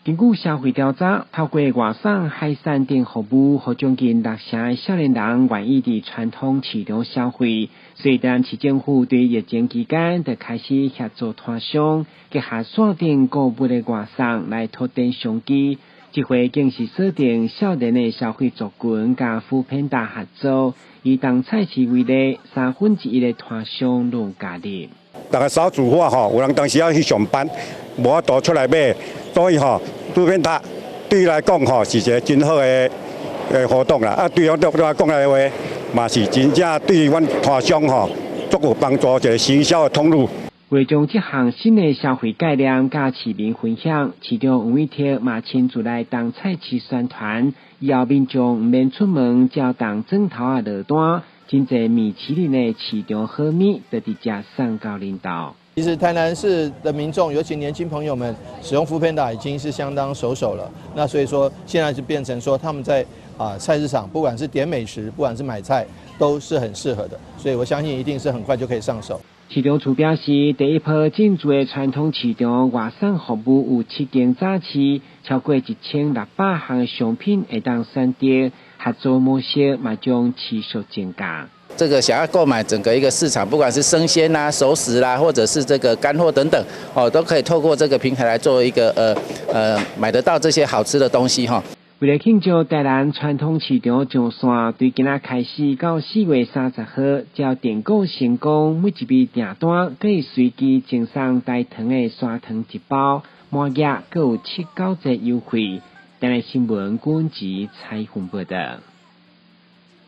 根據社會調查，透過外送海產等服務，予將近六成的少年人願意佇傳統市場消費。所以，台南市政府對疫情期間就開始協助攤商，結合線頂購物的外送來拓展商機。這回更是鎖定少年的消費族群，佮 foodpanda 合作，以東菜市為例，三分之一的攤商攏加入。逐家少子化吼，有人當時要去上班，無法度出來買，所以吼，foodpanda 對伊來講吼是一個真好的活動啦。啊，對我對我講來話，嘛是真正對阮攤商吼足有幫助，一個行銷的通路。為將這項新的消費概念佮市民分享，市長黃偉哲嘛親自來東菜市宣傳，以後民眾毋免出門，只要動指頭仔落單，真濟米其林的市場好物就直接送到恁兜。其實台南市的民眾，尤其年輕朋友們，使用 foodpanda 已經是相當熟手了。那所以說，現在就變成說，他們在菜市場，不管是點美食，不管是買菜，都是很適合的。所以我相信，一定是很快就可以上手。市長處表示，第一波進駐的傳統市場外送服務有七間早市，超過1600項的商品會當選擇，合作模式嘛將持續增加。這個想要購買整個一個市場，不管是生鮮啦、熟食啦，或者是這個乾貨等等，哦，都可以透過這個平台來做一個買得到這些好吃的東西哈。為了慶祝台南傳統市場上線，對今仔開始到4月30號，只要訂購成功，每一筆訂單可以隨機贈送台糖的砂糖一包，滿額閣有七九折優惠。台南新聞郭文吉採訪報導。